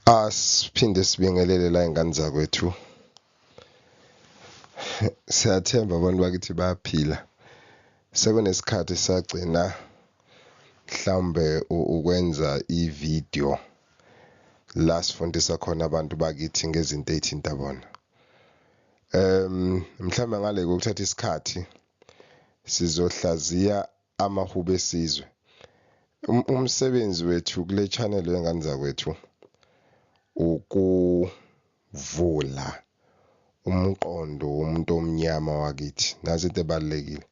Asiphinde sibingelele la ingane zakwethu. Siyathemba abantu bakithi bayaphila. Sekunesikhathi sagcina mhlawumbe ukwenza ividiyo la sifundisa khona abantu bakithi ngezinto ey'thinta bona. Mhlawumbe ngale kokuthatha isikhathi sizohlaziya amahubo esizwe. Umsebenzi wethu kule channel wengane zakwethu ukuvula umqondo womuntu omnyama wakithi. Nazi into ebalulekile,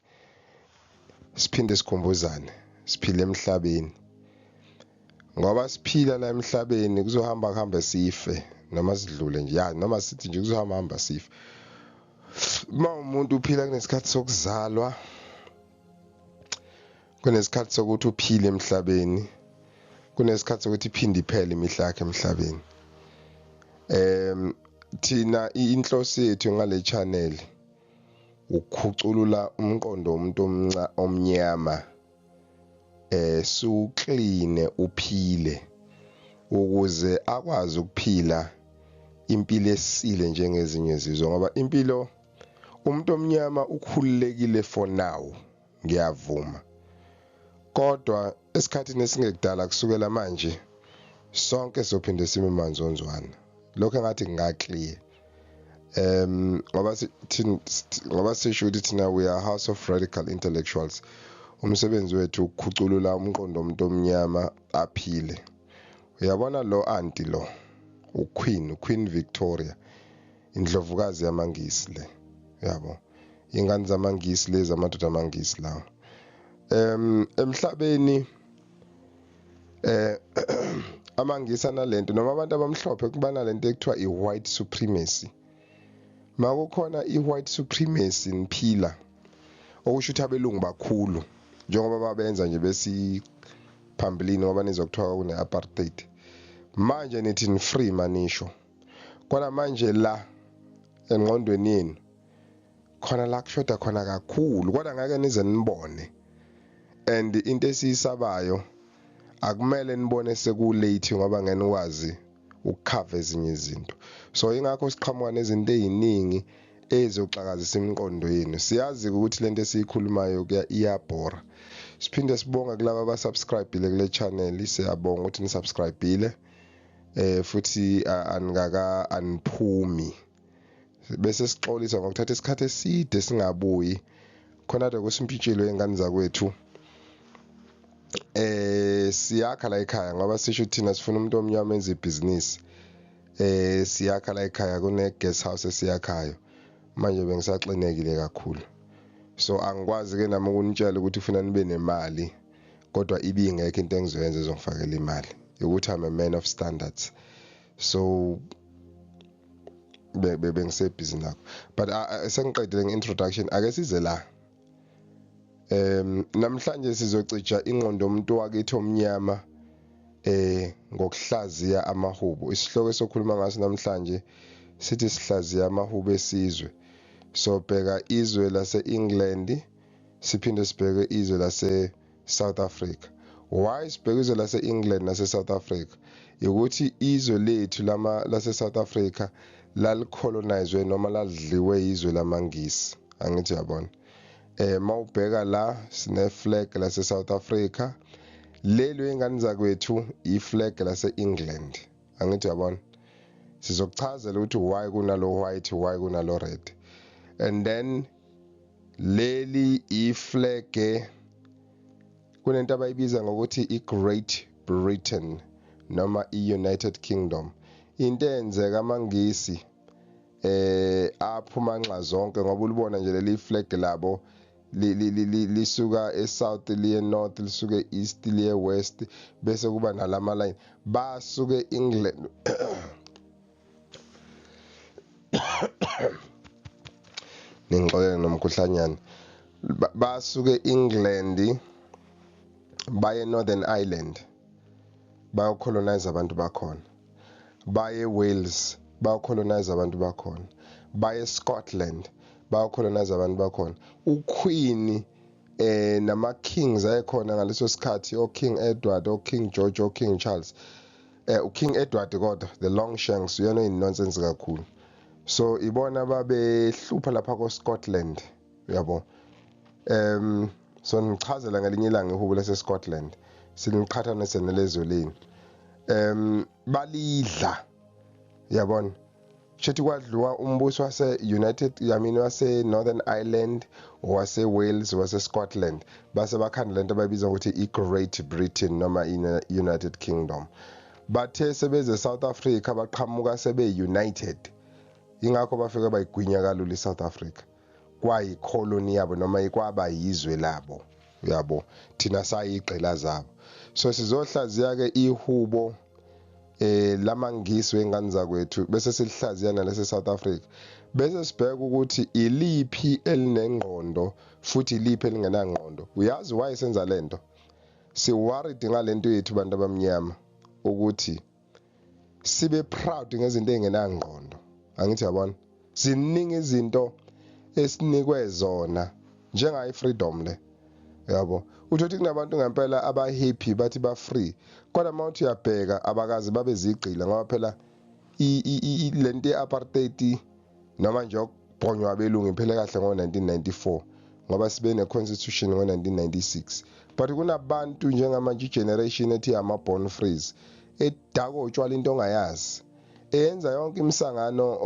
siphinde sikhumbuzane, siphila emhlabeni ngoba siphila la emhlabeni kuzohamba kuhambe sife noma sidlule nje, ya noma sithi nje kuzohamba hamba sife. Uma umuntu uphila kunesikhathi sokuzalwa, kunesikhathi sokuthi uphile emhlabeni, kunesikhathi sokuthi iphinde iphele imihla yakhe emhlabeni. Thina inhloso yethu ngale channel ukukhuculula umqondo womuntu omnyama, siwukline uphile ukuze akwazi ukuphila impilo esile njengezinye izizwe, ngoba impilo umuntu omnyama ukhululekile for now, ngiyavuma, kodwa esikhathini esingekudala kusukela manje sonke sophinde sime manzonzwana. Lokho engathi kunga-clear, ngoba ngoba sisho ukuthi thina we are house of radical intellectuals. Umsebenzi wethu ukukhuculula umqondo womuntu omnyama aphile. Uyabona lo anti lo uQueen Victoria, indlovukazi yamaNgisi le, yabo, ingane zamaNgisi lezi, amadoda amaNgisi lawo. Emhlabeni amaNgisi analento, noma abantu abamhlophe kuba nalento ekuthiwa i-white supremacy. Makukhona i-white supremacy niphila, okusho ukuthi abelungu bakhulu njengoba babenza nje besiphambilini, ngoba nizwa kuthiwa kune-apartheid. Manje nithi ni-free manisho, kodwa manje la engqondweni yenu khona la kushoda khona kakhulu, kodwa ngeke nize nibone. And into esiyisabayo, akumele nibone seku-late, ngoba ngeke nikwazi ukukhava ezinye izinto. So ingakho siqhamuka nezinto ey'ningi ezizoxakazisa imiqondo yenu. Siyazi ukuthi lento esiyikhulumayo iyabhora. Siphinde sibonga kulabo abasubscribe-ile kule channel, siyabonga ukuthi nisubscribe-ile, futhi anikaka aniphumi. Bese sixolisa ngokuthatha isikhathi eside singabuyi khona de kusimpintshilo ingane zakwethu. Siyakha la ekhaya, ngoba sisho thina sifuna umuntu omnyama enze ibhizinisi. Siyakha la ekhaya, kune guest house esiyakhayo manje, bengisaxinekile kakhulu, so angikwazi ke nami ukunitshela ukuthi ufuna nibe nemali, kodwa ibingekho into engizoyenza ezongifakela imali, ukuthi I'm a man of standards. So bengisebhizi nakho, but sengiqedile nge-introduction. Ake size la. Namhlanje sizocija ingqondo yomuntu wakithi omnyama ngokuhlaziya amahubo. Isihloko esokhuluma ngaso namhlanje sithi sihlaziya amahubo esizwe. Sobheka izwe lase-England, siphinde sibheke izwe lase-South Africa. Why sibheke izwe lase-England nase-South Africa? Ukuthi izwe lethu lama lase-South Africa lalicolonizwe noma ladliwe izwe lamaNgisi, angithi uyabona? Mawubheka la sine flag lase South Africa, lelo ingane zakwethu i-flag lase England, angithi uyabona? Sizokuchazela ukuthi why kunalo white, why kunalo red. And then leli i-flag, kunento abayibiza ngokuthi i-Great Britain noma i-United Kingdom. Into eyenzeka, amaNgisi aphuma nxa zonke, ngoba ulibona nje leli flag labo lisuka e-south liye north, lisuke east liye west, bese kuba nalama line. Basuke England, ningixolele nomkhuhlanyana, basuke England baye Northern Ireland, bayocolonize abantu bakhona, baye Wales, bayocolonize abantu bakhona, baye Scotland, bayocolonize abantu bakhona. UQueen nama kings ayekhona ngaleso sikhathi, oKing Edward, oKing George, oKing Charles, uKing Edward, kodwa the long shanks uyena nonsense kakhulu. So ibona babehlupha lapha ko Scotland, uyabo. So ngichazela ngelinye ilanga ihubo lase Scotland, siniqhathanise nelezwe leni. Balidla, yabona, shethi kwadliwa umbuso wase United, I mean wase Northern Ireland, wase Wales, wase Scotland, base bakhanda lento abayibiza ukuthi i-Great Britain noma i-United Kingdom. Bathe sebeze South Africa baqhamuka sebe united, ingakho bafika bayigwinya kalula iSouth Africa, kwayikoloni yabo noma ikwaba yizwe labo, uyabo. Thina sayigqila zabo. So sizohlaziya ke ihubo lamaNgisi wengane zakwethu, bese silihlaziya nalese South Africa, bese sibheka ukuthi iliphi elinengqondo futhi iliphi elingenangqondo. Uyazi why senza lento? Si worried ngalento yethu bantu abamnyama, ukuthi sibe proud ngezinto ezingenangqondo. Angithi yabona, ziningi izinto esinikwe zona njengayi freedom le, yabo. Uthothi kunabantu ngempela aba happy bathi ba free, kodwa mawuthi uyabheka abakazi babe zigqila, ngoba phela lento ye-apartheid noma nje ukubhonywa abelungu iphele kahle ngo-1994, ngoba sibe ne-constitution ngo-1996. But kunabantu njengamanje, i-generation ethi ama-born frees, edaka utshwala into ongayazi, eyenza yonke imisangano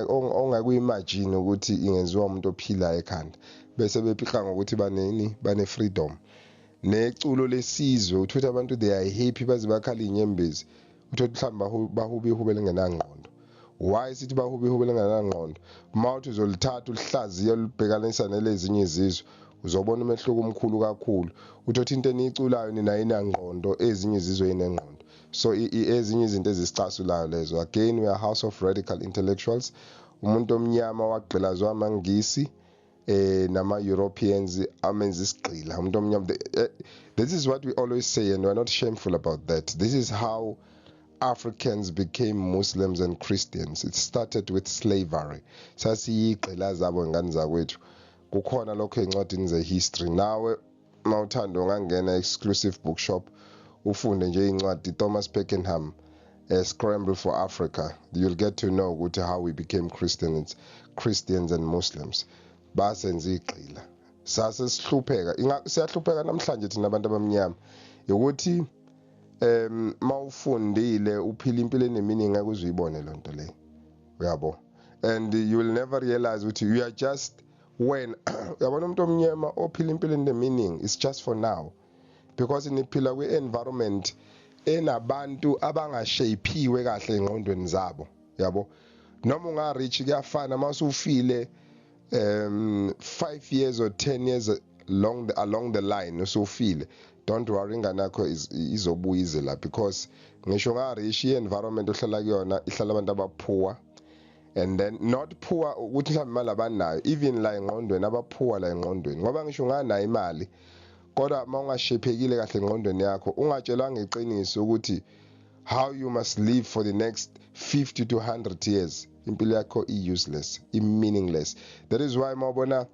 ongakuyimagine ukuthi ingenziwa umuntu ophilayo ekhanda, bese bephika ngokuthi baneni, bane-freedom neculo lesizwe. Uthothi abantu they are happy baze bakhala inyembezi. Uthothi mhlawumbe bahuba ihubo elingenangqondo. Why sithi bahuba ihubo elingenangqondo? Uma uthi uzolithatha ulihlaziye ulibhekanisa nelezinye izizwe, uzobona umehluko omkhulu kakhulu. Uthothi into eniyiculayo nina ayinangqondo, ezinye izizwe inengqondo. So ezinye izinto ezisicasulayo lezo. Again, we are house of radical intellectuals. Umuntu omnyama wagqilazwa amaNgisi nama Europeans, amenza isigqila umuntu omnyama. This is what we always say, and we're not shameful about that. This is how Africans became Muslims and Christians. It started with slavery. Sasiyigqila zabo, ngane zakwethu. Kukhona lokho encwadini ze-history. Nawe mawuthanda ungangena Exclusive Bookshop, ufunde nje incwadi Thomas Pakenham, A Scramble for Africa. You'll get to know ukuthi how we became Christians and Muslims. Basenza igqila, sase sihlupheka, siyahlupheka namhlanje thina abantu abamnyama. Ukuthi mawufundile uphila impilo ene-meaning, ngeke uze uyibone lonto leyo, uyabo. And you will never realize ukuthi you are just, when uyabona umuntu omnyama ophila impilo ene-meaning, it's just for now, because niphila kwi-environment enabantu abangashapiwe kahle engqondweni zabo, yabo. Noma unga-rich kuyafana, mawusufile 5 years or 10 years along the line usufile, don't worry, ingane yakho izobuya ize la, because ngisho nga-rich, i-environment ohlala kuyona ihlala abantu aba-poor. And then not poor ukuthi mhlawumbe imali abanayo, even la engqondweni aba-poor la engqondweni, ngoba ngisho unganayo imali, kodwa uma ungashephekile kahle engqondweni yakho, ungatshelwanga iqiniso ukuthi how you must live for the next 50 to 100 years, impilo yakho i-useless, i-meaningless. That is why mawubona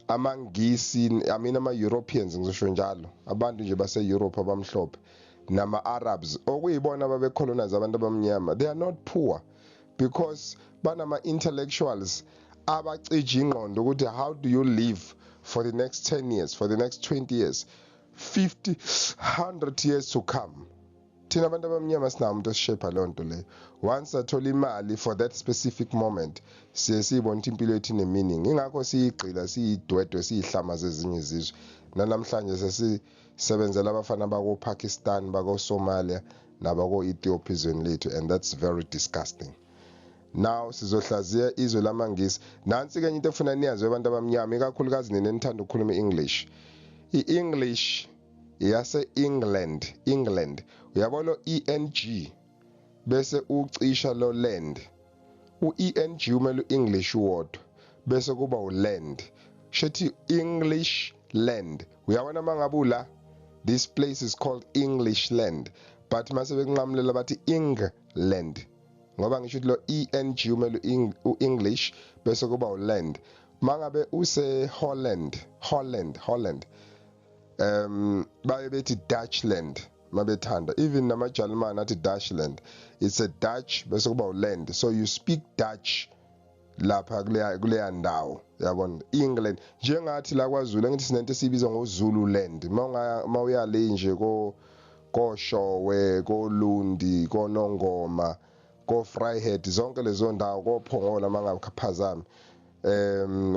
amaNgisi, I mean ama-Europeans, ngizosho njalo, abantu nje base-Europe abamhlophe nama-Arabs, okuyibona ababecolonize abantu abamnyama, they are not poor, because banama-intellectuals abacija ingqondo ukuthi how do you live for the next 10 years, for the next 20 years, 50, 100 years to come. Thina abantu abamnyama sinawo umuntu osishepha leyo nto leyo. Once athola imali for that specific moment, siye siyibona ukuthi impilo yethu ine-meaning. Ingakho siyigqila, siyidwedwe, siyihlama zezinye izizwe. Nanamhlanje sesisebenzela abafana bako-Pakistan, bako-Somalia nabako-Ethiopia ezweni lethu, and that's very disgusting. Now sizohlaziya izwe lamaNgisi. Nansi ke enye into efuna niyazi abantu abamnyama, ikakhulukazi nina enithanda ukukhuluma i-English. I-English yase-England, England, uyabo, lo ENG bese ucisha lo land, u-ENG umele u-English wodwa, bese kuba u-land, shethi English land. Uyabona, mangabe ula, this place is called English land, but mase bekunqamulela bathi England, ngoba ngisho ukuthi lo ENG umele u-English bese kuba u-land. Mangabe use Holland, Holland, Holland, baye bethi Dutchland. mabethanda. Even namaJalimane athi Dutchland, it's a Dutch bese kuba uland, so you speak Dutch lapha kuleya ndawo, yabona. England njengathi la kwaZulu, angithi sinento esiyibiza ngoZululand. Mawuya le nje ko koShowe, koLundi, koNongoma, ko-Vryheid, zonke lezo ndawo, koPhongola mangaphazami,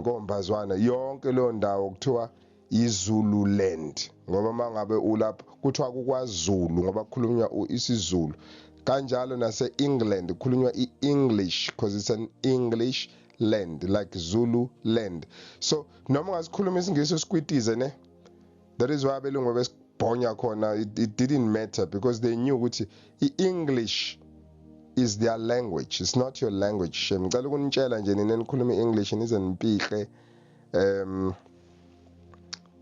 koMbazwana, yonke leyo ndawo kuthiwa iZululand, ngoba mangabe ulapho kuthiwa kukwaZulu ngoba kukhulunywa isiZulu. Kanjalo nase-England kukhulunywa i-English because it's an English land, like Zulu land. So noma ungasikhuluma isiNgisi usikwitize ne, that is why abelungu besibhonya khona. It didn't matter because they knew ukuthi i-English is their language, it's not your language. Shem, ngicela ukunitshela nje nina nikhuluma i-English nize nipihle,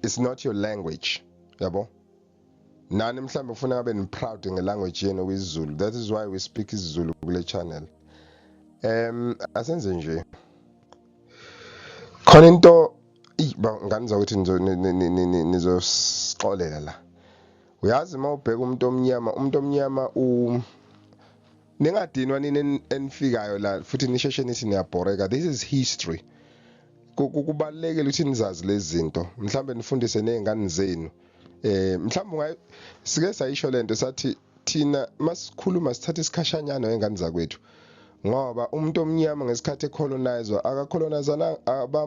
it's not your language, yabo. Nani mhlambe ufuna ngabe ni proud ngelanguage yenu kwiZulu. That is why we speak isiZulu kule channel. Asenze nje khona into ngani zakuthi nizosixolela la. Uyazi uma ubheka umuntu omnyama, umuntu omnyama u ningadinwa nini enifikayo la futhi nisheshe nithi niyabhoreka. This is history. Kubalulekile ukuthi nizazi lezi zinto, mhlambe nifundise nezingane zenu. Mhlawumbe sike sayisho lento, sathi thina masikhuluma sithatha isikhashanyana ngengane zakwethu, ngoba umuntu omnyama ngesikhathi ecolonizwa akacolonizana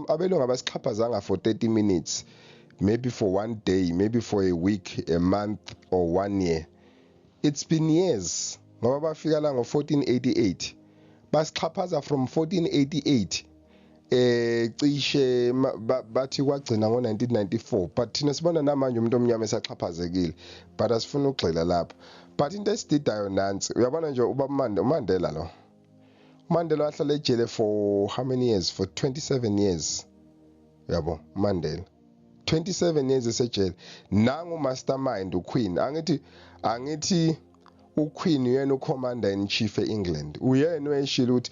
abelungu abasixhaphazanga for 30 minutes, maybe for one day, maybe for a week, a month or one year. It's been years, ngoba bafika la ngo-1488, basixhaphaza from 1488 cishe bathi kwagcina ngo-1994, but thina sibona namanje umuntu omnyama esaxhaphazekile, but asifuna ukugxila lapho. But into esididayo nansi, uyabona nje ubaba uMandela lo, uMandela wahlala ejele for how many years? For 27 years, yabo. uMandela 27 years esejele. Nangu mastermind uQueen, angithi uQueen uyena ucommander in chief eEngland, uyena oyeshilo ukuthi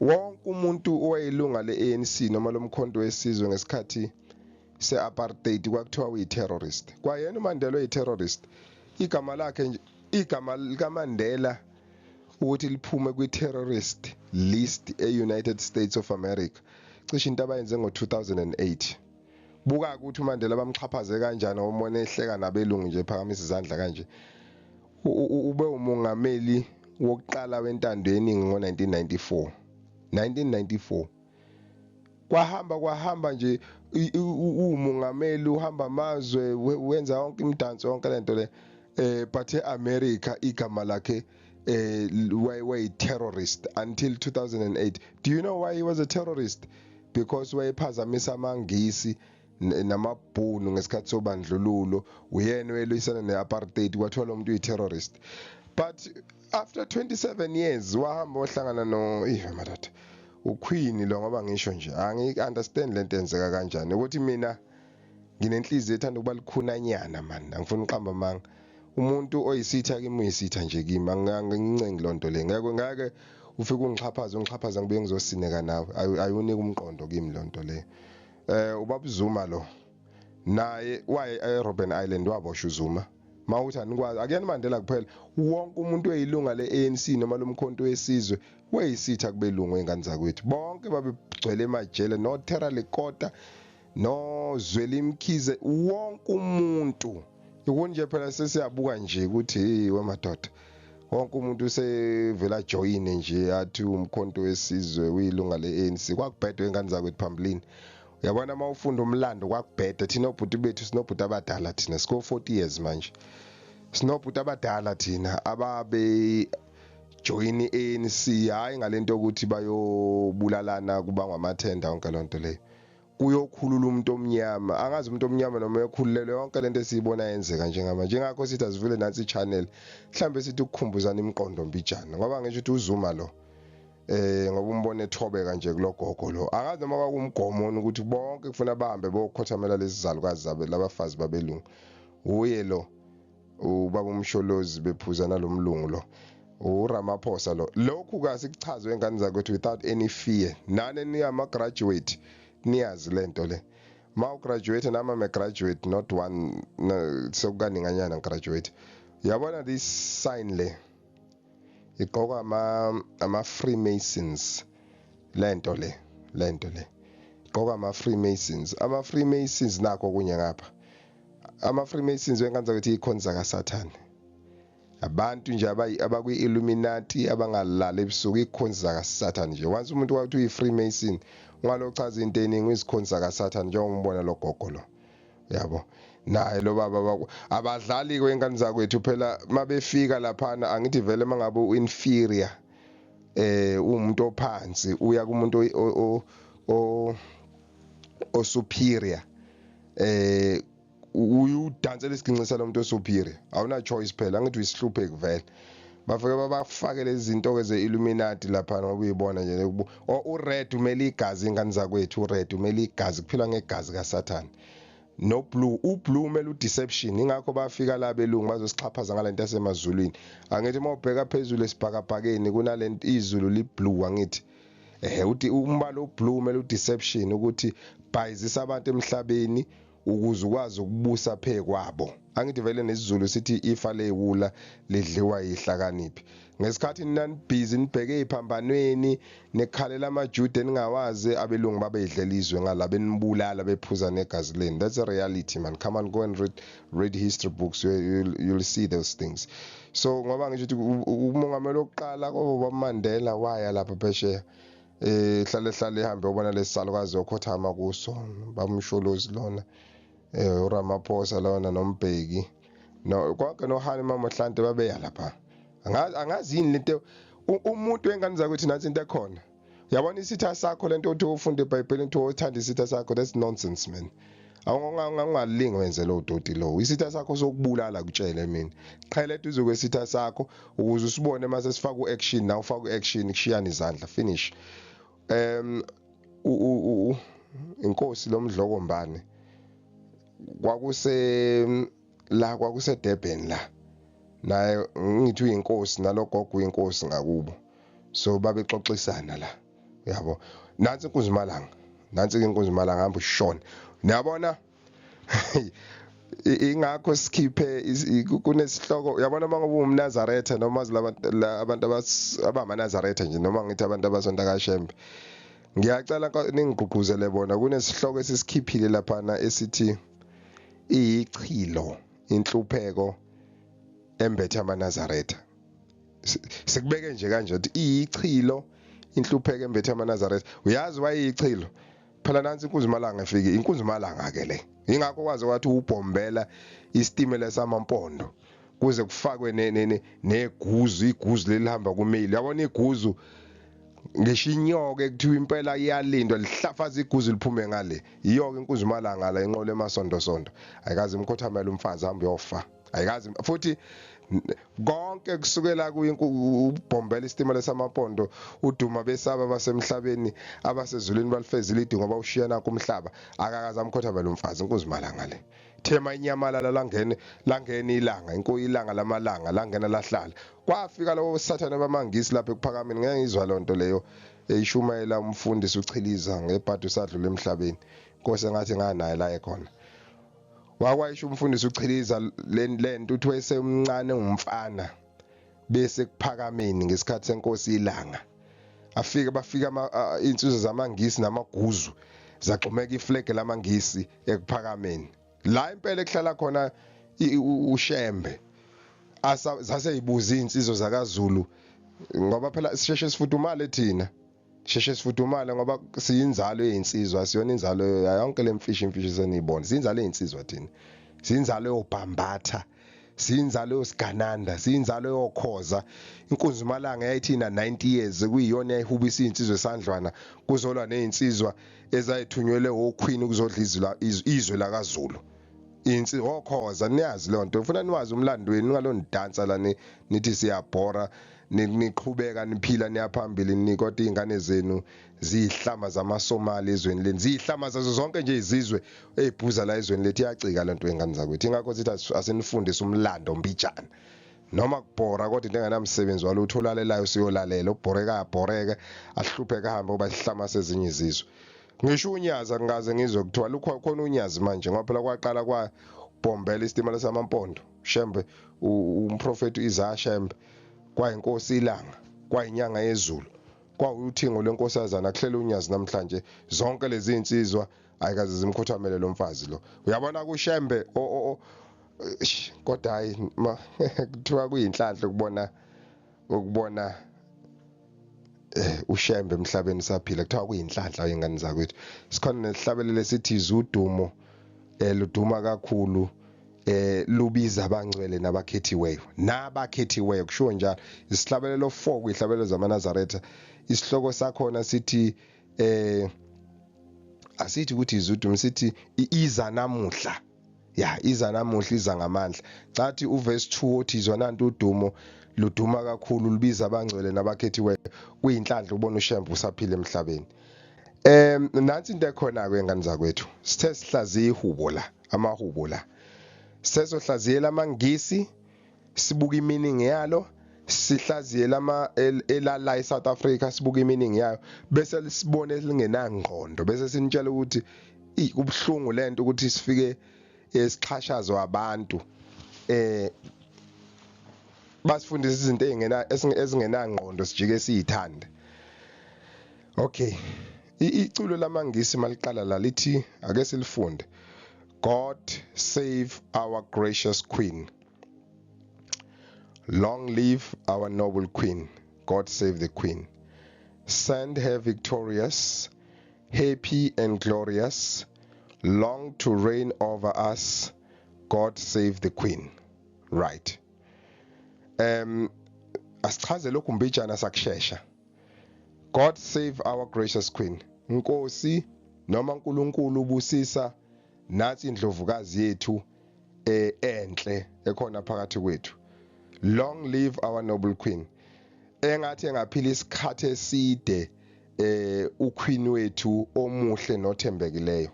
wonke umuntu owayelunga le-ANC noma lomkhonto wesizwe ngesikhathi se-apartheid kwakuthiwa uyi-terrorist. Kwayena uMandela uyi-terrorist. Igama lakhe nje, igama likaMandela ukuthi liphume kwi-terrorist list e-United States of America, cishe into abayenze ngo-2008. Buka ukuthi uMandela bamxhaphaze kanjani, umona ehleka nabelungu nje, phakamisa izandla kanje. Ube umongameli wokuqala wentando yeningi ngo-1994, 1994. Kwahamba kwahamba nje, uwumongameli, uhamba amazwe, wenza yonke imidanso, yonke lento le, but eAmerica igama lakhe wayi terrorist until 2008. Do you know why he was a terrorist? Because wayephazamisa amaNgisi namabhunu ngesikhathi sobandlululo, uyena oyelwisana ne-apartheid, kwathiwa lo muntu uyi-terrorist. But after 27 years wahamba wahlangana no ihe madoda uQueen lo. Ngoba ngisho nje angi-understand lento yenzeka kanjani, ukuthi mina nginenhliziyo ethanda ukuba likhunanyana man, angifuni uqamba amanga. Umuntu oyisitha kimi uyisitha nje kimi, angincengi lonto le. Ngeke ufike ungixhaphaze, ungixhaphaza ngibuye ngizosineka nawe, ayunika umqondo kimi lonto le. Ubaba Zuma lo naye waye eRobben Island, waboshwa uZuma. Mawuthi anikwazi, akuyena Mandela kuphela, wonke umuntu oyilunga le-ANC noma lomkhonto wesizwe weyisitha kubelungu. Engane zakwethu, bonke babegcwele emajele, no Terror Lekota, no Zweli Mkhize, wonke umuntu. Ikunje phela sesiyabuka nje ukuthi hey wemadoda, wonke umuntu usevela join nje athi umkhonto wesizwe uyilunga le-ANC. Kwakubhedwa ingane zakwethu phambilini, uyabona uma ufunda umlando, kwakubheda. Thina obhuti bethu, sinobhuti abadala thina, siko 40 years manje, sinobhuti abadala thina ababe join i-ANC, hayi ngalento yokuthi bayobulalana kubangwa amathenda, yonke lonto leyo, kuyokhulula umuntu omnyama. Angazi umuntu omnyama noma uyokhululelwe yonke lento esiyibona yenzeka njengamanje. Ingakho sithi asivule nansi i-channel, mhlambe sithi ukukhumbuzana imiqondo mbijana, ngoba ngisho ukuthi uZuma lo, ngoba umbone ethobeka nje kulogogo lo, akazi noma kwakumgomo ukuthi bonke kufuna bahambe bokhothamela lezi zalukazi zabe labafazi babelungu. Uye lo ubaba uMsholozi bephuza nalomlungu lo, uRamaphosa lo. Lokhu kasikuchazwe engane zakwethu without any fear. Nani niyama graduate, niyazi lento le. Ma ugraduate, nami am a graduate, not one, no, sekukaninganyana graduate. Yabona this sign le igqokwa ama Freemasons, lento le, lento le igqokwa ama Freemasons, ama Freemasons nakho kunye ngapha, ama Freemasons wenkanza ukuthi ikhonza kaSathane. Abantu nje abakwi-Illuminati abangalali ebusuku, ikhonzi zakaSathane nje. Once umuntu wathi uyi-Freemason, ungalochaza into eningi, uyizikhonzi zakaSathane, njengoba umbona lo gogo lo, yabo. Naye lo baba abadlali kwengane zakwethu phela mabefika laphana. Angithi vele mangabe u-inferior, umuntu ophansi uya kumuntu o o superior, uyudansela isiginci salomuntu osuperior, awuna choice phela. Angithi uyisihlupheki vele, bafike babafake lezi zinto ke ze-Illuminati lapha, ngoba uyibona nje u-red umele igazi, ingane zakwethu. U-red umele igazi, kuphilwa ngegazi kaSathane. No blue, ublue umele udeception. Ingakho bafika la belungu bazosixhaphaza ngalento yasemazulwini. Angithi uma ubheka phezulu esibhakabhakeni kunalento, izulu liblue, angithi? Uthi umbala oblue umele udeception, ukuthi bhayizisa abantu emhlabeni ukuze ukwazi ukubusa phe kwabo. Angithi vele nesiZulu sithi ifa leyiwula lidliwa yihlakaniphi. Ngesikhathi ninanibhizi nibheke eziphambanweni nekhalela amaJuda eningawazi, abelungu babeyidlela izwe ngala, benibulala, bephuza negazi leni. That's a reality, man. Come on, go and read history books, you'll see those things. So ngoba ngisho ukuthi umongameli wokuqala kobo Mandela waya lapha phesheya, hlale hlale ihambe ubona lesisalukazi okhothama kuso, bamsholozi lona, uRamaphosa lona, noMbeki, no konke, noKgalema Motlanthe, babeya lapha. Angazi yini lento umuntu wengane zakuthi. Nansi into ekhona, uyabona isitha sakho, lento othi ufunda eBhayibhelini, uthi uthanda isitha sakho, that's nonsense, man. Awungalingi wenze lo doti lo. Isitha sakho sokubulala, kutshele mina, qhela eduze kwesitha sakho ukuze usibone mase sifaka uaction, na ufaka uaction, kushiyana izandla, finish. Inkosi lomdlokombane kwakuse la, kwakuse Durban la, naye ngithi uyinkosi, nalogogo uyinkosi ngakubo, so babexoxisana la, yabo. Nansi inkunzimalanga, nansi inkunzimalanga, hamba ushone, niyabona. Ingakho sikhiphe kunesihloko, uyabona, uma ngabe ungumNazaretha, noma abantu abamaNazaretha nje, noma ngithi abantu abasonta kaShembe, ngiyacela ningigqugquzele bona. Kunesihloko esisikhiphile laphana esithi iyichilo inhlupheko embethe amaNazaretha. Sikubeke nje kanje ukuthi iyichilo inhlupheko embethe amaNazaretha. Uyazi wayeyichilo phela. Nansi inkunzimalanga efike, inkunzimalanga ke le. Ingakho kwaze kwathi ubhombela isitimela samampondo kuze kufakwe neguzu, iguzu lelihamba kumeli, yabona iguzu, ngisho inyoka ekuthiwa impela iyalindwa, lihlafaza iguzu liphume ngale. Iyo-ke inkunzimalanga la, inqola emasondosondo, ayikaze imkhothamela umfazi, hamba uyofa, ayikaze futhi. Konke kusukela ubhombela isitimela samampondo, uduma besaba abasemhlabeni, abasezulwini balifezile idingo ngoba ushiya nakho umhlaba, akakaze amkhothamela umfazi. Inkunzimalanga le thema inyamalala, langene langena ilanga, ilanga lamalanga langena lahlala. Kwafika lowo sathane bamangisi lapha ekuphakameni. Ngeke ngizwa lonto leyo eyishumayela umfundisi uChiliza ngebhadi usadlula emhlabeni, inkosi engathi nganaye la ekhona. Wakwayisho umfundisi uChiliza lento, uthi wayesemncane ngumfana bese kuphakameni ngesikhathi senkosi ilanga afike, bafika insizwa zamangisi namaguzu, zagxumeka iflag lamangisi ekuphakameni la impela ekuhlala khona uShembe. Asa zaseyibuza insizwa zakaZulu, ngoba phela sisheshe sifudumale thina, sheshe sifudumale ngoba siyinzalo yezinsizwa, asiyona inzalo yonke lemfishi imfishi seniyibona. Siyinzalo yezinsizwa thina, siyinzalo yobhambatha, siyinzalo yosigananda, siyinzalo yokhoza. Inkunzimalanga yayithina 90 years kuyiyona yayihubisa izinsizwa esandlwana kuzolwa nezinsizwa ezayithunyelwe oQueen ukuzodla izwe lakaZulu. Insi okhoza, niyazi leyo nto, ufuna niwazi umlando wenu, ningalonidansa la nithi siyabhora, niqhubeka niphila niyaphambili, kodwa iy'ngane zenu ziyihlama zamaSomali ezweni leni, ziyihlama zazo zonke nje izizwe ey'bhuza la ezweni lethu. Iyacika le nto, ey'ngane zakwethu. Ingakho sithi asinifundise umlando mbijana, noma kubhora, kodwa into enganamsebenzi walutho. Olalelayo siyolalela, ubhoreka abhoreke, ahlupheke ahambe, ngoba sihlama sezinye izizwe. Ngisho unyazi angikaze ngizwe kuthiwa lukho khona unyazi manje, ngoba phela kwaqala kwa Bhombela isitimela samaMpondo, Shembe, umprofeti Isaiah Shembe, kwayinkosi ilanga, kwayinyanga yezulu, kwawuthingo lwenkosazana kuhlela unyazi. Namhlanje zonke lezi insizwa ayikaze zimkhothamele lo mfazi lo. Uyabona kuShembe, o kodwa hayi, kuthiwa kuyinhlanhla ukubona uShembe emhlabeni saphila. Kuthiwa kuyinhlanhla, ingane zakwethu. Sikhona nesihlabelelo sithi izudumo luduma kakhulu, lubiza abangcwele nabakhethiweyo, kushiwo njalo isihlabelelo 4 kwihlabelelo zamaNazaretha. Isihloko sakhona sithi, asithi ukuthi izudumo, sithi iza namuhla, ya, iza namuhla, iza ngamandla. Cathi uverse 2 othi izwa nantu udumo luduma kakhulu, lubiza abangcwele nabakhethiweyo. Kuyinhlanhla ubona uShembe usaphila emhlabeni. Nansi into ekhona ke, ngane zakwethu. Sithe sihlaziya ihubo la, amahubo la, sithe sohlaziyela amaNgisi, sibuka imeaning yalo, sihlaziyela ama elala eSouth Africa, sibuka imeaning yayo, bese sibone lingenangqondo, bese sinitshela ukuthi kubuhlungu lento ukuthi sifike esixhashazwa abantu, basifundisa izinto ezingena ezingenangqondo, sijike siyithande. Okay, iculo lamaNgisi maliqala la lithi, ake silifunde: "God save our gracious queen. Long live our noble queen. God save the queen. Send her victorious, happy and glorious, long to reign over us. God save the queen." Right, asichaze lokhu mbijana sakushesha. God save our gracious queen. Nkosi noma uNkulunkulu ubusisa nathi indlovukazi yethu enhle ekhona phakathi kwethu. Long live our noble queen. Engathi engaphila isikhathi eside uqueen wethu omuhle nothembekileyo.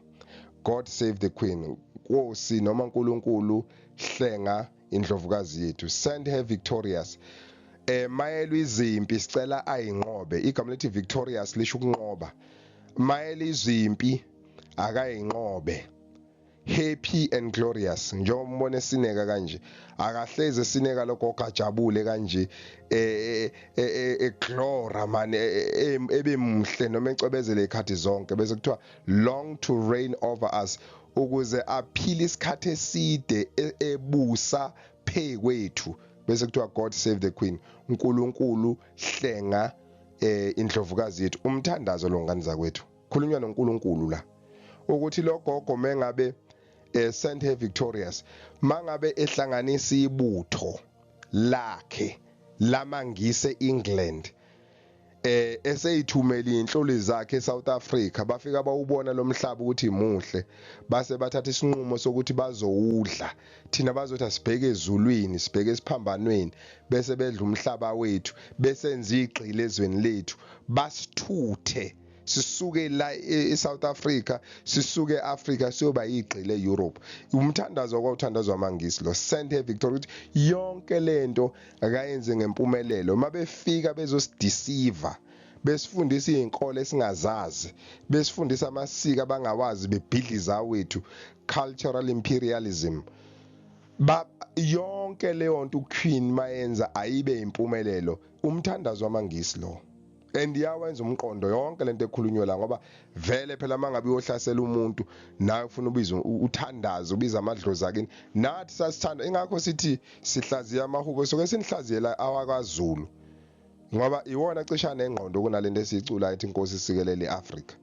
God save the queen. Nkosi noma uNkulunkulu hlenga indlovukazi yethu. Send her victorious. Mayelwa izimpi sicela ayinqobe. Igama lethi victorious lisho ukunqoba. Mayela izimpi akayinqobe. Happy and glorious, njengoba umbona esineka kanje, akahleze esineka lokho, okajabule kanje, eglora man, ebe muhle noma ecwebezele ikhathi zonke. Bese kuthiwa long to reign over us, ukuze aphile isikhathi eside ebusa phe kwethu. Bese kuthiwa God save the queen, uNkulunkulu hlenga indlovukazi yethu. Umthandazo lo, ngane zakwethu, khulunywa noNkulunkulu la ukuthi lo gogo mengabe send her victorious, mangabe ehlanganisa ibutho lakhe lamangise England, eseyithumela inhloli zakhe eSouth Africa, bafika bawubona lo mhlaba ukuthi muhle, base bathatha isinqumo sokuthi bazowudla. Thina bazothi asibheke ezulwini, sibheke esiphambanweni, bese bedla umhlaba wethu, bese enza igqile ezweni lethu, basithuthe sisuke la eSouth Africa, sisuke eAfrica, siyoba igqile eEurope. Umthandazo kwawuthandazwa amaNgisi lo, send her victory, ukuthi yonke lento akayenze ngempumelelo. Mabefika bezosideceive, besifundisa izinkolo esingazazi, besifundisa amasiko abangawazi, bebhidliza wethu, cultural imperialism, ba yonke leyo nto uQueen mayenza ayibe impumelelo. Umthandazo wamaNgisi lo, and iyawenza umqondo yonke lento ekhulunywa la, ngoba vele phela mangabe uyohlasela umuntu nawe ufuna ubiza uthandazo, ubiza amadlozi akini. Nathi sasithanda, ingakho sithi sihlaziya amahubo, soke sinihlaziyela awakwaZulu, ngoba iwona cisha nengqondo kunalento esiyiculayo ethi inkosi isikelele iAfrika.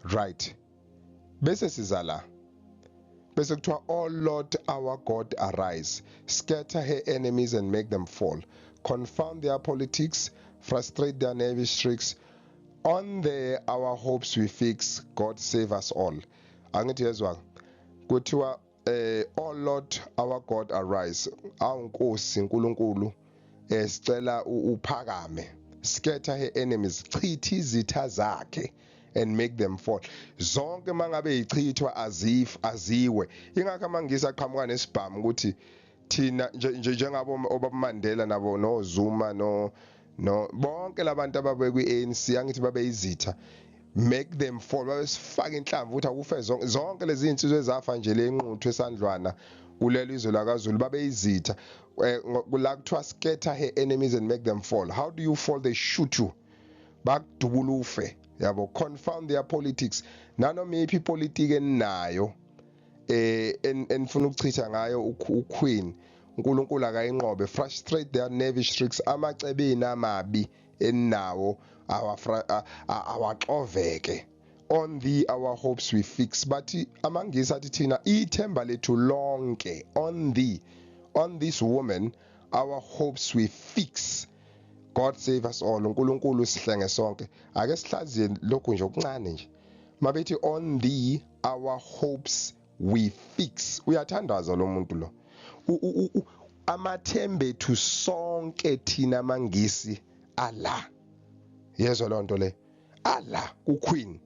Right, bese siza la, bese kuthiwa, "Oh Lord our God, arise, scatter her enemies and make them fall. Confound their politics, frustrate their knavish tricks. On thee our hopes we fix. God save us all." Angithi yezwa, kuthiwa "Oh Lord our God, arise." Awunkosi uNkulunkulu, sicela uphakame. Scatter her enemies, chitha izitha zakhe, and make them fall. Zonke mangabe ichithwa azif aziwe. Ingakho amangisi aqhamuka nesibhamu ukuthi thina nje njengabo obaba Mandela nabo no Zuma no bonke labantu ababe kwi-ANC, angithi babe izitha. Make them fall, babesifaka inhlamvu ukuthi akufe zonke zonke lezi zinsizwa ezafa nje lenquthu esandlwana kuleli izwe lakaZulu babeyizitha. La kuthiwa scatter her enemies and make them fall. How do you fall? They shoot you, bakudubula ufe, yabo. Confound their politics, nanoma iyiphi ipolitiki eninayo enifuna ukuchitha ngayo uQueen, uNkulunkulu akayinqobe. Frustrate their knavish tricks, amacebeni amabi eninawo awaxoveke. On thee our hopes we fix. Bathi amaNgisi, athi thina ithemba lethu lonke, on thee, on this woman our hopes we fix. God save us all, uNkulunkulu sihlenge sonke. Ake sihlaziye lokhu nje okuncane nje. Mabethi on thee our hopes we fix, uyathandaza lo muntu lo. Amathemba ethu sonke thina amaNgisi ala, yezwa lonto le, ala kuQueen,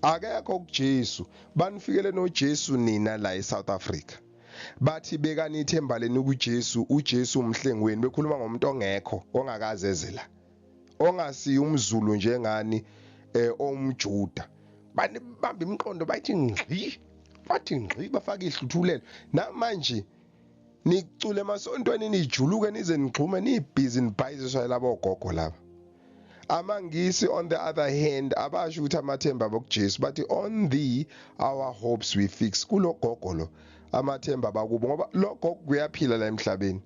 akekho kuJesu. Banifikele noJesu nina la eSouth Africa, bathi bekani ithemba lenu kuJesu, uJesu umhlengi wenu, bekhuluma ngomuntu ongekho, ongakaze eze la, ongasiyo umZulu njengani, omJuda. Bani bamba imiqondo, bathi ngqi, bathi ngqi, bafaka ihluthulelo. Namanje nicule emasontweni, nijuluke nize nigxume, nibhizi nibhayiziswa labo gogo laba. AmaNgisi on the other hand abasho ukuthi amathemba abo kuJesu, bathi on thee our hopes we fix, kulo gogo lo amathemba abakubo, ngoba lo gogo uyaphila la emhlabeni,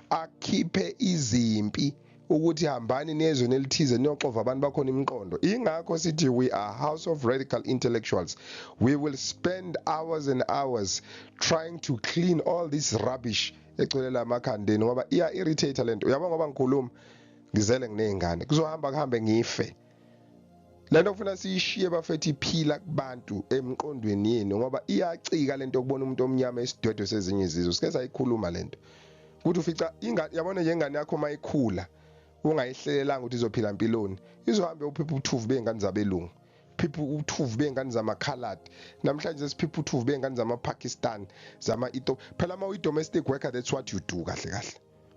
akhiphe izimpi ukuthi hambani nezweni elithize niyoxova abantu bakhona imiqondo. Ingakho sithi we are house of radical intellectuals. We will spend hours and hours trying to clean all this rubbish egcwele la emakhandeni, ngoba iya irritate lento, uyabo. Ngoba ngikhuluma ngizele nginezingane, kuzohamba kuhambe ngife. Lento kufuna siyishiye bafethu, iphila kubantu emqondweni yenu, ngoba iyacika lento yokubona umuntu omnyama esidwedwe sezinye izizwe. Sike sayikhuluma lento ukuthi ufica ingane, yabona nje ingane yakho mayikhula ungayihlelelanga ukuthi izophila empiloni, izohambe uphipha uthuvi bey'ngane zabelungu, phipha uthuvi bey'ngane zamakhaladi. Namhlanje sesiphipha uthuvi bey'ngane zama-Pakistan, zama-Ethiopia. Phela uma uyi-domestic worker, that's what you do kahle kahle,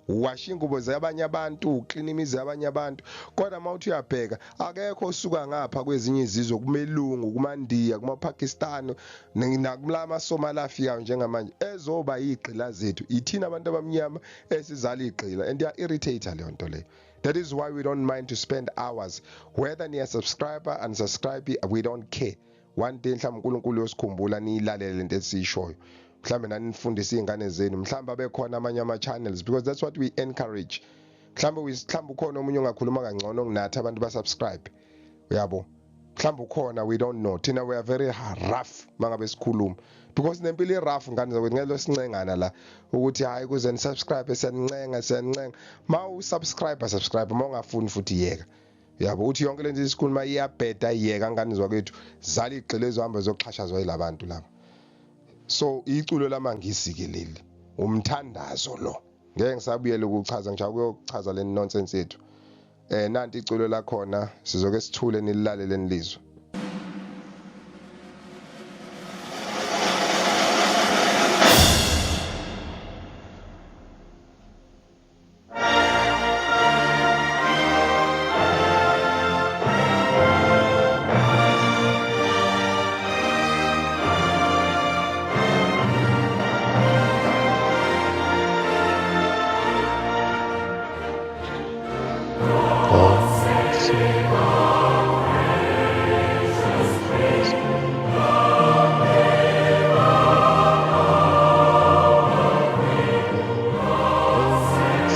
uwasha ingubo zabanye abantu, uklina imizi yabanye abantu. Kodwa uma uthi uyabheka, akekho osuka ngapha kwezinye izizwe, kumelungu, kumandiya, kuma-Pakistan, nakula maSomali afikayo njengamanje ezoba iy'gqila zethu. Ithina abantu abamnyama esizala iy'gqila, and iya-irritate leyo nto leyo. That is why we don't mind to spend hours, whether niya-subscribe, unsubscribe, we don't care. One day mhlawumbe uNkulunkulu uyosikhumbula, niyilalele lento esiyishoyo, mhlawumbe nani nifundise iy'ngane zenu, mhlawumbe abekhona amanye ama-channels, because that's what we encourage. Mhlawumbe mhlawumbe ukhona omunye ongakhuluma kangcono kunathi, abantu basubscribe, uyabo. Mhlawumbe ukhona, we don't know. Thina we are very rough mangabe sikhuluma, because nempilo i-rough, ngane zakwethu. Ngeke sincengana la ukuthi hayi kuze ni-subscribe, siyanincenga, siyanincenga. Ma usubscribe, subscribe, ma ungafuni futhi yeka, yabo. Uthi yonke lento esikhuluma iyabheda, yeka ngane zakwethu, zala igxile ezohamba zoxhashazwa yilabantu laba. So iculo lamaNgisi ke leli, umthandazo lo, ngeke ngisabuyele ukuchaza, ngijaka ukuyochaza le nonsense yethu. Nanti iculo lakhona, sizoke sithule nililalele nilizwe. God save our Queen. God save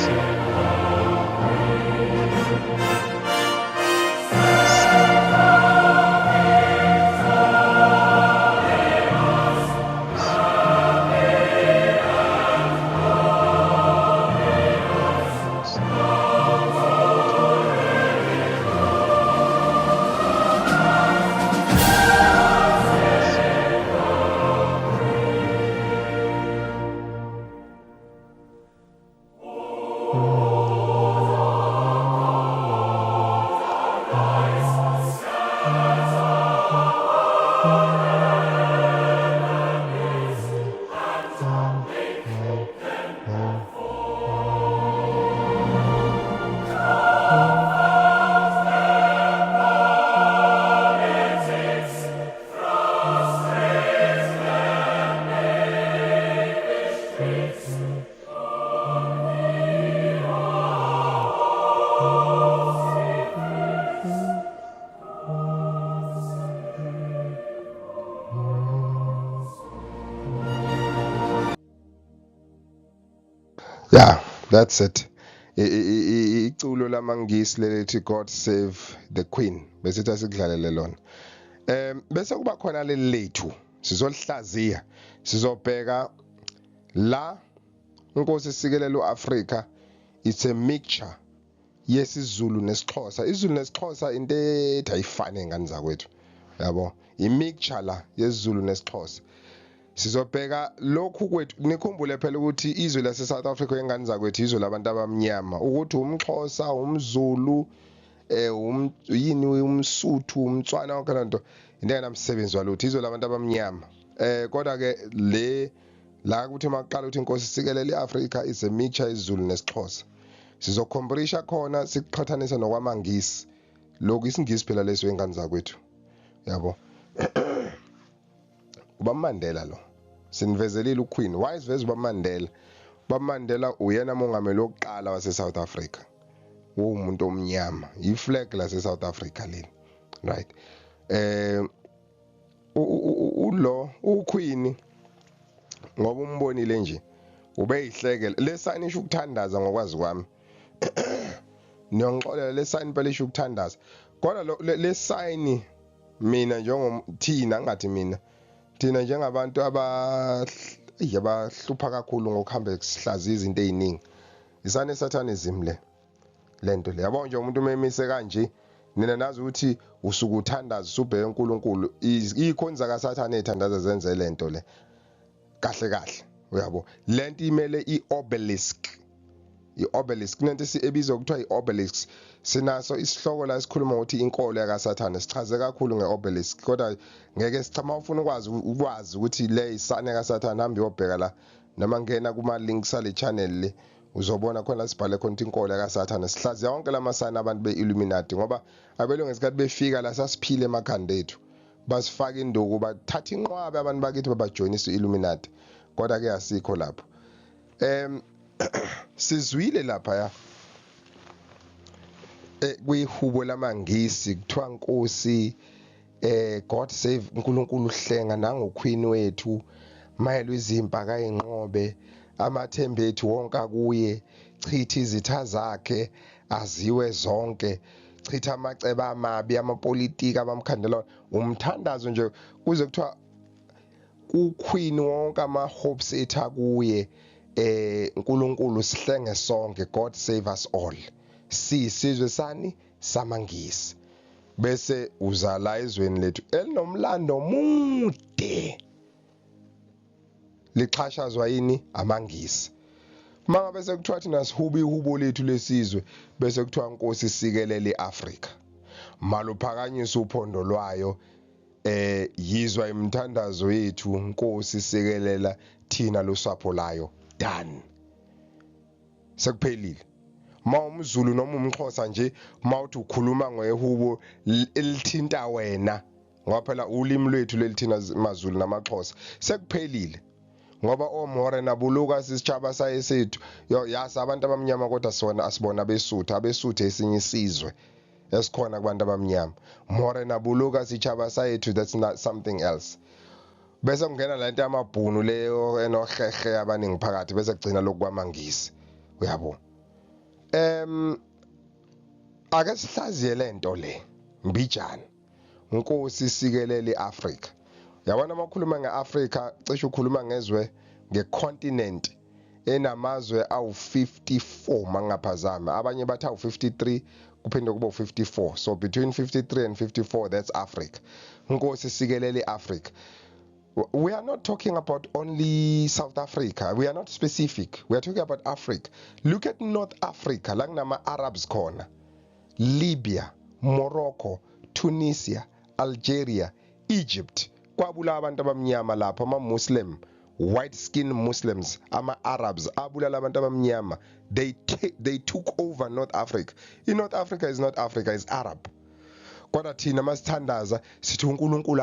Yeah, that's it. Iculo lamaNgisi lelithi "God Save the Queen", bese asikudlalele lona. Bese kuba khona leli lethu, sizolihlaziya, sizobheka la "Inkosi sikelele uAfrika". It's a mixture yesiZulu nesiXhosa. isiZulu nesiXhosa into ethi ayifane, ngani zakwethu, yabo, i-mixture la yesiZulu nesiXhosa. Sizobheka lokhu kwethu. Nikhumbule phela ukuthi izwe lase South Africa, engane zakwethu, izwe labantu abamnyama, ukuthi umXhosa, umZulu, yini, umSuthu, umTswana, yonke lento into engenamsebenzi walutho, izwe labantu abamnyama. Kodwa ke le la kuthi maqala ukuthi "Inkosi sikelele iAfrika" is a mixture isiZulu nesiXhosa. Sizocomparisha khona, sikuqhathanisa nokwamaNgisi lokhu, isiNgisi phela leso, engane zakwethu, yabo. Uba Mandela lo sinivezelile uQueen. Why siveza uba Mandela? Uba Mandela uyena mongameli wokuqala wase South Africa umuntu omnyama, iflag lase South Africa leli, right? Ulo uQueen, ngoba umbonile nje ubeyihlekela. Le sign isho ukuthandaza ngokwazi kwami, niyongixolela, le sign phela isho ukuthandaza. Kodwa le sign, mina njengomthina, ngathi mina, thina njengabantu abahlupha kakhulu ngokuhamba sihlaziya izinto eziningi, isane satanism le lento le, yabo nje. Umuntu umemise kanje, nina nazi ukuthi usuke uthandaza, usubheke uNkulunkulu. Ikhonza kaSathane ethandaza zenze lento le kahle kahle, uyabo. Lento imele iobelisk. I-obelisk kunento ebizwa kuthiwa i-obelisk. Sinaso isihloko la esikhuluma ngokuthi inkolo yakaSathane, sichaze kakhulu nge-obelisk, kodwa ngeke sichama. Ufuna ukwazi ukuthi le isane kaSathane, hamba uyobheka la noma ngena kuma-links ale channel le, uzobona khona sibhale khona ukuthi inkolo yakaSathane. Sihlaziya wonke lamasayini abantu be-Illuminati, ngoba abelungu ngesikhathi befika la sasiphile emakhanda ethu, basifaka induku, bathatha inqwabe abantu bakithi, babajoyinisa i-Illuminati. Kodwa ke asikho lapho. Sizwile lapha ya kwihubo lamaNgisi kuthiwa "Nkosi, God save, uNkulunkulu uhlenga nangoQueen wethu, mayelwa izimpi kayinqobe, amathemba ethu wonke akuye, chitha izitha zakhe aziwe zonke, chitha amacebo amabi amapolitiki abamkhandela." Umthandazo nje kuze kuthiwa kuQueen wonke ama hopes ethu akuye, uNkulunkulu sihlenge sonke, God save us all. Sisizwe sani samaNgisi. Bese uza la ezweni lethu elinomlando omude lixhashazwa yini? AmaNgisi. Mangabe sekuthiwa thina sihuba ihubo lethu lesizwe, bese kuthiwa "Nkosi sikelele iAfrika, maluphakanyiswe uphondo lwayo, yizwa imithandazo yethu, Nkosi sikelela thina losapho layo." Done, sekuphelile. Ma umZulu noma umXhosa nje, mawuthi ukhuluma ngehubo elithinta wena, ngoba phela ulimi lwethu lelithina maZulu namaXhosa, sekuphelile, ngoba oMorena buluka sisitshaba saye sethu yasa abantu abamnyama. Kodwa sona asibona abeSuthu, abeSuthu esinye isizwe esikhona kubantu abamnyama. Morena buluka sitshaba sayethu, that's not something else. Bese kungena lento yamabhunu leyo enohehe abaningi phakathi, bese kugcina lokhu kwamaNgisi, uyabo. Ake sihlaziye lento le mbijana. "Nkosi sikelele iAfrika", yabona, makhuluma ngeAfrika cishe ukhuluma ngezwe, ngecontinent enamazwe awu54 mangaphazama. Abanye bathi awu53, kuphinde kube u54, so between 53 and 54, that's Africa. "Nkosi sikelele iAfrika", we are not talking about only South Africa. We are not specific, we are talking about Africa. Look at North Africa, la kunama Arabs khona, Libya, Morocco, Tunisia, Algeria, Egypt. Kwabulawa abantu abamnyama lapho, ama-Muslim, white skin Muslims, ama-Arabs abulala abantu abamnyama. They took over North Africa. I-North Africa is not Africa, is Arab. Kodwa thina masithandaza sithi uNkulunkulu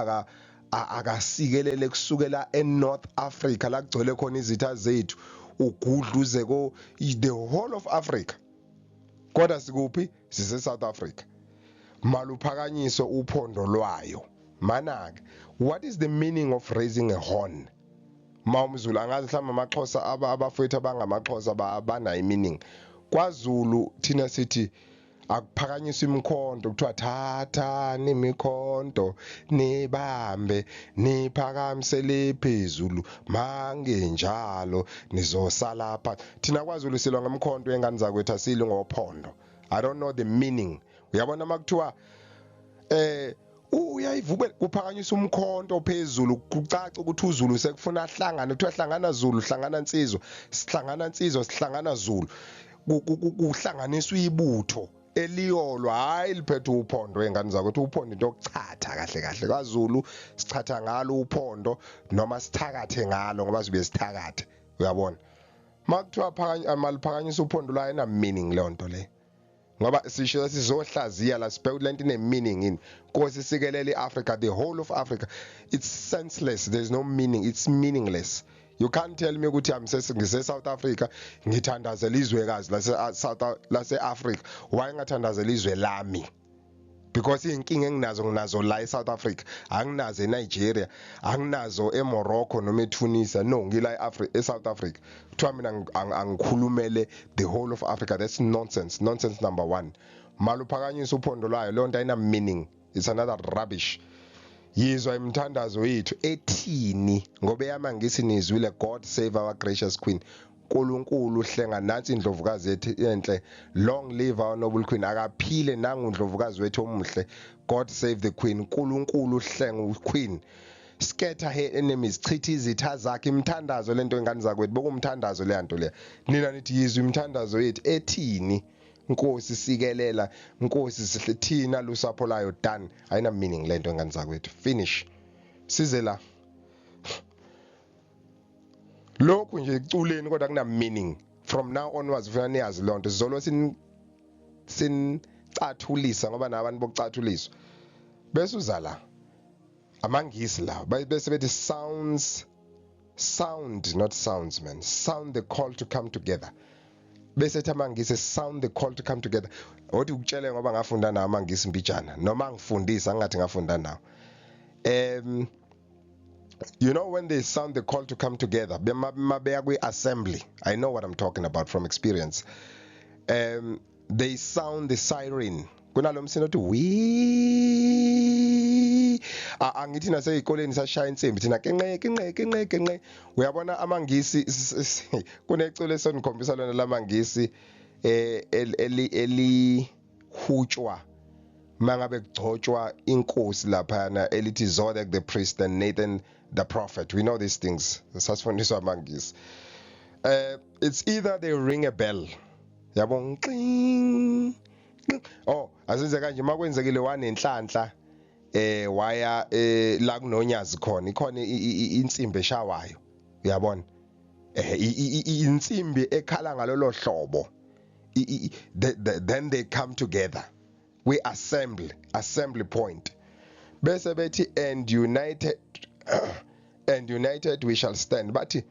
akasikelele kusukela eNorth Africa, la kugcwele khona izitha zethu, ugudluze ko the whole of Africa. Kodwa sikuphi? Sise South Africa. Maluphakanyiswe uphondo lwayo. Mana ke, what is the meaning of raising a horn? Ma umZulu, angazi mhlawumbe amaXhosa, abafowethu abangamaXhosa banayo meaning. KwaZulu thina sithi akuphakanyiswa imikhonto, kuthiwa thathani imikhonto nibambe niphakamisele phezulu, mangenjalo nizosala phansi. Thina kwaZulu silwa ngomkhonto, engane zakwethu, asili ngophondo. I don't know the meaning. Uyabona, makuthiwa uyayivubela, kuphakanyiswa umkhonto phezulu, kucaca ukuthi uZulu sekufuna ahlangane. Kuthiwa hlangana Zulu, hlangana nsizwa, sihlangana nsizwa, sihlangana Zulu, kuhlanganiswa ibutho eliyolwa, hayi liphethe uphondo, engane zakwethu. Uphondo into yokuchatha kahle kahle. KwaZulu sichatha ngalo uphondo noma sithakathe ngalo, ngoba sibuye sithakathe. Uyabona, makuthiwa maliphakanyisa uphondo lwayo, ina meaning leyo nto le, ngoba sisho sizohlaziya la, sibheke ukuthi lento ine meaning yini. Nkosi sikelele iAfrica, the whole of Africa. It's senseless, there's no meaning, it's meaningless. You can't tell me ukuthi ngise South Africa, ngithandazela izwekazi lase South lase Africa. Why ngathandazela izwe lami? Because inkinga enginazo, nginazo la eSouth Africa, anginazo eNigeria, anginazo eMorocco noma eTunisia. No, ngila eAfrica, eSouth Africa. Kuthiwa mina angikhulumele the whole of Africa. That's nonsense, nonsense number 1. Maluphakanyisa uphondo lwayo, leyo nto ayina meaning, it's another rubbish. Yizwa imithandazo yethu ethini, ngoba eyamangisi nizwile: "God save our gracious queen." uNkulunkulu hlenga nansi indlovukazi yethu enhle. "Long live our noble queen." Akaphile nangu indlovukazi wethu omuhle. "God save the queen." uNkulunkulu hlenga uqueen. "Scatter her enemies." Chitha izitha zakhe. Imithandazo lento, ingane zakwethu, bokumthandazo le nto le. Nina nithi yizwa imithandazo yethu ethini? Nkosi sikelela, Nkosi sihle, thina lusapho layo. Done. Ayina meaning lento, ingane zakwethu. Finish. Size la, lokhu nje ekuculeni, kodwa kuna meaning. From now onwards ufuna niyazi lonto, sizolo sin sinicathulisa ngoba nabantu bokucathuliswa. Bese uza la amangisi la, bese bethi sounds, sound, not sounds man, sound the call to come together. Bese ethi amangisi sound the call to come together. Othi ukutshele ngoba ngafunda nawo amangisi mbijana, noma ngifundisa ngathi ngafunda nawo. You know, when they sound the call to come together, mabeya kwi-assembly, I know what I'm talking about from experience. They sound the siren, kunalo msindo othi wi. Angithi naseyikoleni sashaya insimbi thina, kenqe kenqe kenqe kenqe. Uyabona amangisi, kuneculo esonikhombisa lona lamangisi eli elihutshwa mangabe kugcotshwa inkosi laphana, elithi "Zodek the priest and Nathan the prophet." We know these things, sasifundiswa amangisi. It's either they ring a bell, yabo, qing. Oh, asenze kanje, makwenzekile wanenhlanhla waya la kunonyazi khona, ikhona insimbi eshawayo, uyabona, insimbi ekhala ngalolo hlobo. Then they come together, we assemble, assembly point. Bese bethi "And united, and united we shall stand." Bathi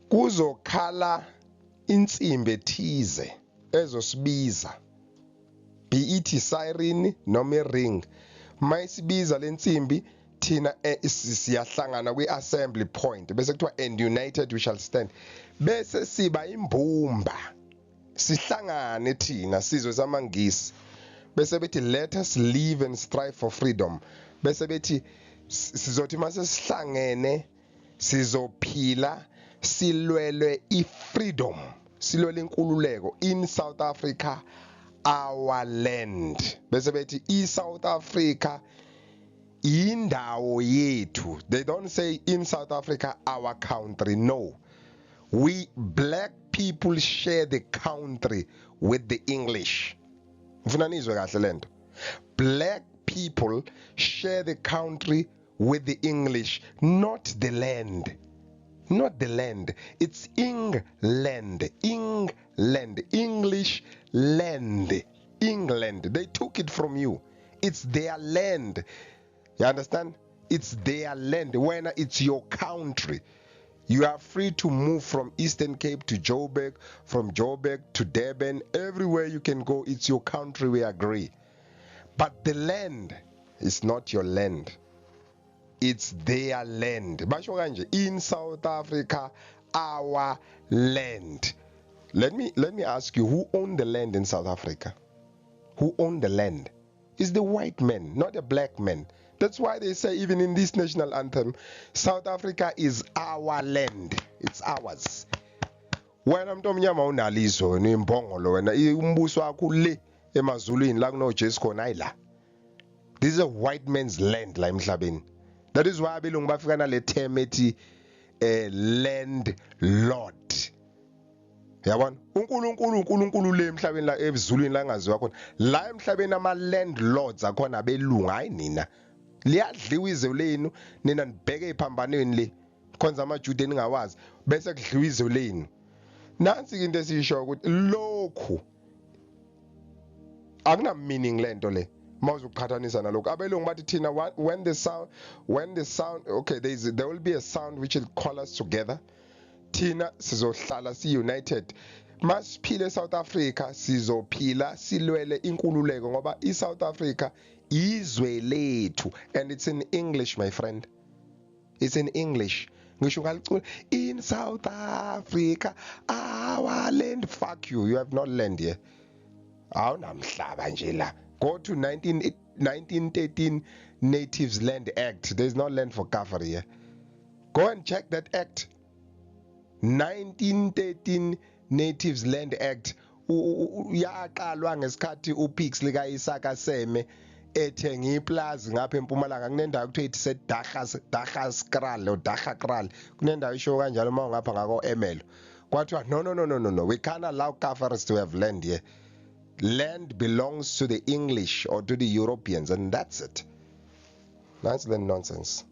kuzokhala insimbi ethize ezosibiza, be it siren noma iring. Mayisibiza lensimbi, thina siyahlangana kwi-assembly point. Bese kuthiwa "And united we shall stand." Bese siba imbumba, sihlangane thina sizwe samangisi. Bese bethi "Let us live and strive for freedom." Bese bethi sizothi mase sihlangene sizophila, silwele ifreedom, silwele inkululeko in South Africa, our land. Bese bethi iSouth Africa indawo yethu. They don't say "in South Africa, our country." No, we black people share the country with the English. Ngifuna nizwe kahle lento. Black people share the country with the English, not the land, not the land. It's England, England, English land, England. They took it from you. It's their land, you understand? It's their land. When it's your country, you are free to move from Eastern Cape to Joburg, from Joburg to Durban, everywhere you can go. It's your country, we agree. But the land is not your land. It's their land. Basho kanje, in South Africa, our land. Let me ask you, who owned the land in South Africa? Who owned the land? It's the white man, not the black man. That's why they say, even in this national anthem, South Africa is our land. It's ours. Wena mntu omnyama unalizwe, wena imbongolo wena, umbuso wakho le emazulwini la kunoJesu khona, hayi la. This is a white man's land la emhlabeni. That is why abelungu bafika nale term ethi land lord. Yabona, uNkulunkulu, uNkulunkulu le emhlabeni la ezulwini la ngaziwa khona. La emhlabeni ama landlords akhona abelungu, hayi nina. Liyadliwa izwe lenu, nina nibheke ephambanweni le khonza amaJuda eningawazi, bese kudliwa izwe lenu. Nansi into esiyisho ukuthi lokhu akuna meaning lento le mawuzoqhathanisa nalokhu. Abelungu bathi thina, when the sound, okay, there will be a sound which will call us together. Thina sizohlala si united masiphile eSouth Africa, sizophila silwele inkululeko ngoba iSouth Africa izwe lethu. And it's in English, my friend, it's in English. Ngisho ungalicula "In South Africa, our land", fuck you, you have no land here. Awunamhlaba nje la. Go to 1913 Natives Land Act. There's no land for Kaffir here. Go and check that act, 1913 Natives Land Act. Yaqalwa ngesikhathi uPixley kaIsaka Seme ethenga iplazi ngapha eMpumalanga. Kunendawo kuthiwa ithi seDagas, Daggaskraal or Daggakraal, kunendawo isho kanjalo uma ungapha ngako Ermelo. Kwathiwa, "No, no, no, no, no, no, we can't allow Kaffirs to have land here. Land belongs to the English or to the Europeans, and that's it." That's the nonsense.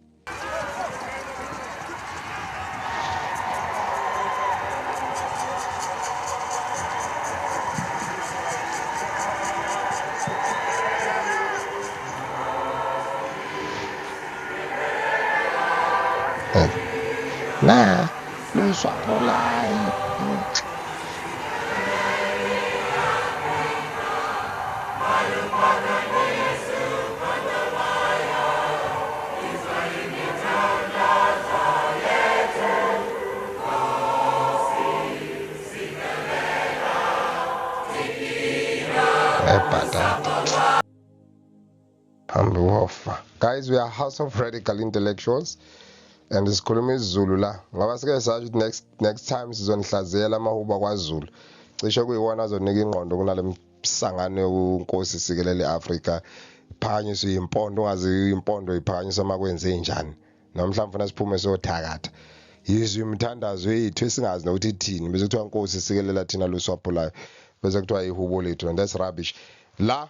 Na luswapo layo. Ebhatata hambe wofa. Guys, we are House of Radical Intellectuals and sikhuluma isiZulu la ngoba sike sasho ukuthi next time sizonihlaziyela amahubo kwaZulu, cishe kuyiwona azonika ingqondo kunale msangano yoNkosi sikelele Afrika, phakanyiswe impondo, ungazi impondo iphakanyiswa makwenze njani, noma mhlawumbe funa siphume siyothakatha yizwe imithandazo yethu esingazi nokuthi ithini, bese kuthiwa Nkosi sikelela thina luswapho layo, bese kuthiwa ihubo lethu, and that's rubbish. La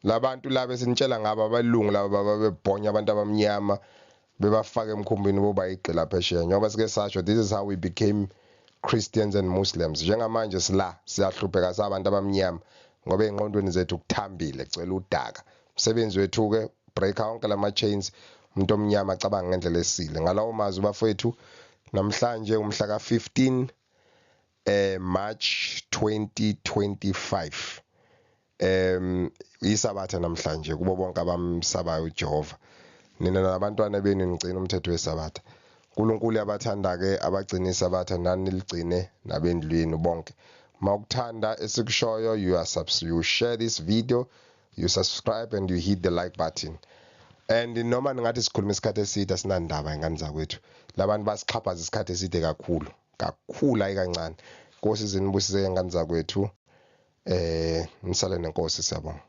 labantu laba esinitshela ngabo, abalungu laba babebhonya abantu abamnyama bebafaka emkhumbini boba igqila phesheya, njengoba sike sasho, this is how we became Christians and Muslims. Njengamanje sila siyahlupheka sabantu abamnyama ngoba ey'ngqondweni zethu kuthambile, kugcwele udaka. Umsebenzi wethu-ke break wonke lama chains, umuntu omnyama acabanga ngendlela esile. Ngalawo mazwi, bafowethu, namhlanje umhla ka-15 March 2025, isabatha namhlanje kubo bonke abamsabayo uJehova. Nina nabantwana benu nigcina umthetho wesabatha. uNkulunkulu yabathanda ke abagcina isabatha, nani niligcine nabendlu yenu bonke. Mawukuthanda esikushoyo, you share this video, you subscribe and you hit the like button. And noma ningathi sikhuluma isikhathi eside, asinandaba, ingane zakwethu. Labantu basixhaphaza isikhathi eside kakhulu kakhulu, hayi kancane. Nkosi zinibusise, ingane zakwethu. Nisale nenkosi, siyabonga.